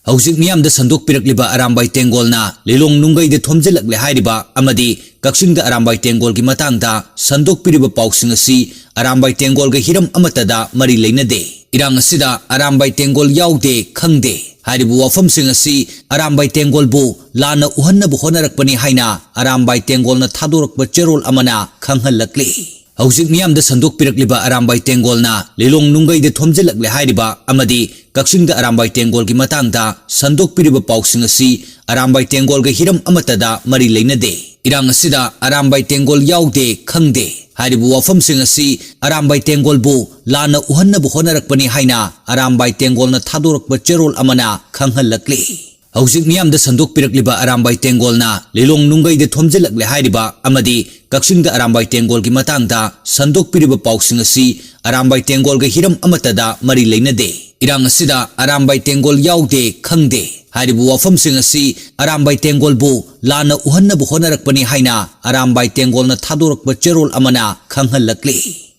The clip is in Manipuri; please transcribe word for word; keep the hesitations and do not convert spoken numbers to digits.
ꯍꯧꯖꯤꯛ ꯃꯤꯌꯥꯝꯗ ꯁꯟꯗꯣꯛꯄꯤꯔꯛꯂꯤꯕ ꯑꯔꯥꯝꯕꯥꯏ ꯇꯦꯡꯒꯣꯜꯅ ꯂꯤꯂꯣꯡ ꯅꯨꯡꯒꯩꯗ ꯊꯣꯝꯖꯤꯜꯂꯛꯂꯦ ꯍꯥꯏꯔꯤꯕ ꯑꯃꯗꯤ ꯀꯛꯆꯤꯡꯗ ꯑꯔꯥꯝꯕꯥꯏ ꯇꯦꯡꯒꯣꯜꯒꯤ ꯃꯇꯥꯡꯗ ꯁꯟꯗꯣꯛꯄꯤꯔꯤꯕ ꯄꯥꯎꯁꯤꯡ ꯑꯁꯤ ꯑꯔꯥꯝꯕꯥꯏ ꯇꯦꯡꯒꯣꯜꯒ ꯍꯤꯔꯝ ꯑꯃꯠꯇꯗ ꯃꯔꯤ ꯂꯩꯅꯗꯦ꯫ ꯏꯔꯥꯡ ꯑꯁꯤꯗ ꯑꯔꯥꯝꯕꯥꯏ ꯇꯦꯡꯒꯣꯜ ꯌꯥꯎꯗꯦ, ꯈꯪꯗꯦ ꯍꯥꯏꯔꯤꯕ ꯋꯥꯐꯝꯁꯤꯡ ꯑꯁꯤ ꯑꯔꯥꯝꯕꯥꯏ ꯇꯦꯡꯒꯣꯜꯕꯨ ꯂꯥꯟꯅ ꯎꯍꯟꯅꯕ ꯍꯣꯠꯅꯔꯛꯄꯅꯤ ꯍꯥꯏꯅ ꯑꯔꯥꯝꯕꯥꯏ ꯇꯦꯡꯒꯣꯜꯅ ꯊꯥꯗꯣꯔꯛꯄ ꯆꯦꯔꯣꯜ ꯑꯃꯅ ꯈꯪꯍꯜꯂꯛꯂꯤ꯫ ꯍꯧꯖꯤꯛ ꯃꯤꯌꯥꯝꯗ ꯁꯟꯗꯣꯛꯄꯤꯔꯛꯂꯤꯕ ꯑꯔꯥꯝꯕꯥꯏ ꯇꯦꯡꯒꯣꯜꯅ ꯂꯤꯂꯣꯡ ꯅꯨꯡꯒꯩꯗ ꯊꯣꯝꯖꯤꯜꯂꯛꯂꯦ ꯍꯥꯏꯔꯤꯕ ꯑꯃꯗꯤ ꯀꯛꯆꯤꯡꯗ ꯑꯔꯥꯝꯕꯥꯏ ꯇꯦꯡꯒꯣꯜꯒꯤ ꯃꯇꯥꯡꯗ ꯁꯟꯗꯣꯛꯄꯤꯔꯤꯕ ꯄꯥꯎꯁꯤꯡ ꯑꯁꯤ ꯑꯔꯥꯝꯕꯥꯏ ꯇꯦꯡꯒꯣꯜꯒ ꯍꯤꯔꯝ ꯑꯃꯠꯇꯗ ꯃꯔꯤ ꯂꯩꯅꯗꯦ꯫ ꯏꯔꯥꯡ ꯑꯁꯤꯗ ꯑꯔꯥꯝꯕꯥꯏ ꯇꯦꯡꯒꯣꯜ ꯌꯥꯎꯗꯦ, ꯈꯪꯗꯦ ꯍꯥꯏꯔꯤꯕ ꯋꯥꯐꯝꯁꯤꯡ ꯑꯁꯤ ꯑꯔꯥꯝꯕꯥꯏ ꯇꯦꯡꯒꯣꯜꯕꯨ ꯂꯥꯟꯅ ꯎꯍꯟꯅꯕ ꯍꯣꯠꯅꯔꯛꯄꯅꯤ ꯍꯥꯏꯅ ꯑꯔꯥꯝꯕꯥꯏ ꯇꯦꯡꯒꯣꯜꯅ ꯊꯥꯗꯣꯔꯛꯄ ꯆꯦꯔꯣꯜ ꯑꯃꯅ ꯈꯪꯍꯜꯂꯛꯂꯤ꯫ ꯍꯧꯖꯤꯛ ꯃꯤꯌꯥꯝꯗ ꯁꯟꯗꯣꯛꯄꯤꯔꯛꯂꯤꯕ ꯑꯔꯥꯝꯕꯥꯏ ꯇꯦꯡꯒꯣꯜꯅ ꯂꯤꯂꯣꯡ ꯅꯨꯡꯒꯩꯗ ꯊꯣꯝꯖꯤꯜꯂꯛꯂꯦ ꯍꯥꯏꯔꯤꯕ ꯑꯃꯗꯤ ꯀꯛꯆꯤꯡꯗ ꯑꯔꯥꯝꯕꯥꯏ ꯇꯦꯡꯒꯣꯜꯒꯤ ꯃꯇꯥꯡꯗ ꯁꯟꯗꯣꯛꯄꯤꯔꯤꯕ ꯄꯥꯎꯁꯤꯡ ꯑꯁꯤ ꯑꯔꯥꯝꯕꯥꯏ ꯇꯦꯡꯒꯣꯜꯒ ꯍꯤꯔꯝ ꯑꯃꯠꯇꯗ ꯃꯔꯤ ꯂꯩꯅꯗꯦ꯫ ꯏꯔꯥꯡ ꯑꯁꯤꯗ ꯑꯔꯥꯝꯕꯥꯏ ꯇꯦꯡꯒꯣꯜ ꯌꯥꯎꯗꯦ, ꯈꯪꯗꯦ ꯍꯥꯏꯔꯤꯕ ꯋꯥꯐꯝꯁꯤꯡ ꯑꯁꯤ ꯑꯔꯥꯝꯕꯥꯏ ꯇꯦꯡꯒꯣꯜꯕꯨ ꯂꯥꯟꯅ ꯎꯍꯟꯅꯕ ꯍꯣꯠꯅꯔꯛꯄꯅꯤ ꯍꯥꯏꯅ ꯑꯔꯥꯝꯕꯥꯏ ꯇꯦꯡꯒꯣꯜꯅ ꯊꯥꯗꯣꯔꯛꯄ ꯆꯦꯔꯣꯜ ꯑꯃꯅ ꯈꯪꯍꯜꯂꯛꯂꯤ꯫